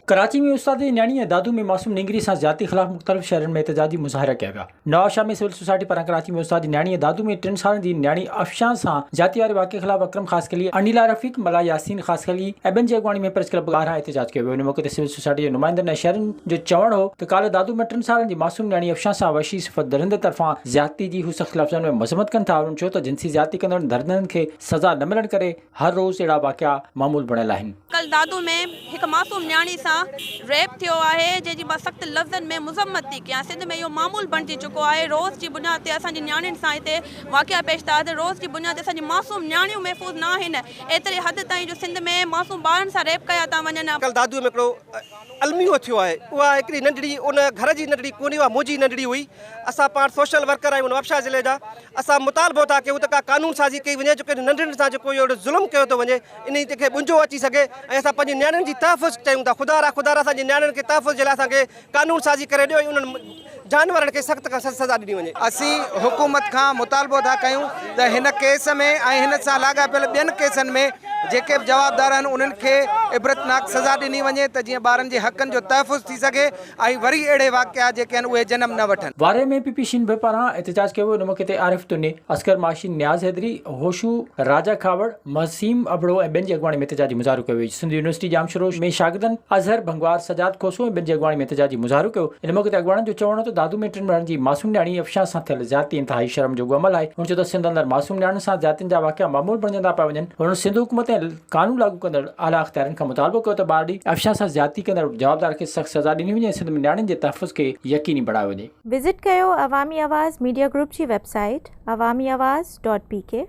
ڪراچي ۾ استاد جي نياڻي ۽ دادو ۾ معصوم نينگري سان زيادتي خلاف مختلف شهرن ۾ احتجاجي مظاهرا ڪيا ويا. نوابشاهه ۾ سول سوسائٽي پاران ڪراچي ۾ استاد جي نياڻي ۽ دادو ۾ ٽن سالن جي نياڻي افشان سان زيادتي واري واقعي خلاف اڪرم خاصخيلي، انيلا رفيق، ملا ياسين خاصخيلي ۽ ٻين جي اڳواڻي ۾ پريس ڪلب ٻاهران احتجاج ڪيو ويو. ان موقعي تي سول سوسائٽي جي نمائندن ۽ شهرين جو چوڻ هو ته ڪالهه دادو ۾ ٽن سالن جي معصوم نياڻي افشان سان وحشي صفت درندن طرفان زيادتي جي هو سخت لفظن ۾ مذمت ڪن ٿا. هنن چيو ته جنسي زيادتي ڪندڙ درندن کي سزا نه ملڻ ڪري هر روز اهڙا واقعا معمول بڻيل آهن. ڪل دادو ۾ هڪ معصوم نياڻي سان ريپ ٿيو آهي جنهن جي مان سخت لفظن ۾ مذمت ٿي ڪيان سنڌ ۾ اهو معمول بڻجي چڪو آهي روز جي بنياد تي اسان جي نياڻين سان هتي واقعا پيش ٿا اچن روز جي بنياد تي اسان جي معصوم نياڻيون محفوظ نه آهن ايتري حد تائين جو سنڌ ۾ معصوم ٻارن سان ريپ ڪيا ٿا وڃن. ڪل دادو ۾ هڪڙو الميو ٿيو آهي اها هڪڙي ننڍڙي ان گهر جي ننڍڙي ڪونهي اها منهنجي ننڍڙي هئي اسان پاڻ سوشل ورڪر آهيون نوابشاهه ضلعي جا اسان مطالبو ٿا ڪيون ته ڪا قانون سازي ڪئي وڃي جو ڪنهن ننڍڙن سان جيڪو اهڙو ظلم ڪيو ٿو وڃي انهي تي کي ٻنجو اچي سگهي ۽ اسان پنهنجي نياڻين جي تحفظ چاهيون ٿا خدا را خدا را اسان جي نياڻين کي تحفظ جي لاء اسان کي قانون سازي ڪري ڏيو ۽ انهن جانورن کي سخت کان سخت سزا ڏني وڃي. اسين حڪومت کان مطالبو ٿا ڪيون ته هن ڪيس ۾ ۽ هن سان لاڳاپيل ٻين ڪيسن ۾ جيڪي به جوابدار آهن انهن کي عبرتناڪ سزا ڏني وڃي ته جيئن ٻارن جي حقن جو تحفظ ٿي سگهي ۽ وري اهڙي واقعا جيڪي آهن اهي جنم نه وٺن. وارهه ۾ پي پي شينڀي پاران احتجاج ڪيو ويو ان موقعي تي عارف تني، اصغر معاشي، نياز حيدري، هوشو، راجا کهاوڙ، محسيم ابڙو ۽ ٻين جي اڳواڻي ۾ احتجاجي مظاهرو ڪيو ويو. سنڌ يونيورسٽي ڄامشورو ۾ شاگردن اظهر ڀنگوار، سجاد کوسو ۽ ٻين جي اڳواڻي ۾ احتجاجي مظاهرو ڪيو. ان موقعي تي اڳواڻن جو چوڻ هو ته دادو ۾ ٽن ورهين جي معصوم نياڻي افشان سان ٿيل زيادتي انتهائي شرم جوڳو عمل آهي. هن چيو ته سنڌ اندر معصوم نياڻين سان زيادتين جا واقعا معمول بڻجندا پيا وڃن. هن سنڌ حڪومت ۽ قانون لاڳو ڪندڙ اعليٰ اختيارين کان مطالبو ڪيو ته ٻارڙي افشان سان زيادتي ڪندڙ جوابدار کي سخت سزا ڏني وڃي ۽ سنڌ ۾ نياڻين جي تحفظ کي يقيني بڻايو وڃي. وزٽ ڪيو عوامي آواز ميڊيا گروپ جي website Awami Awaz dot P K.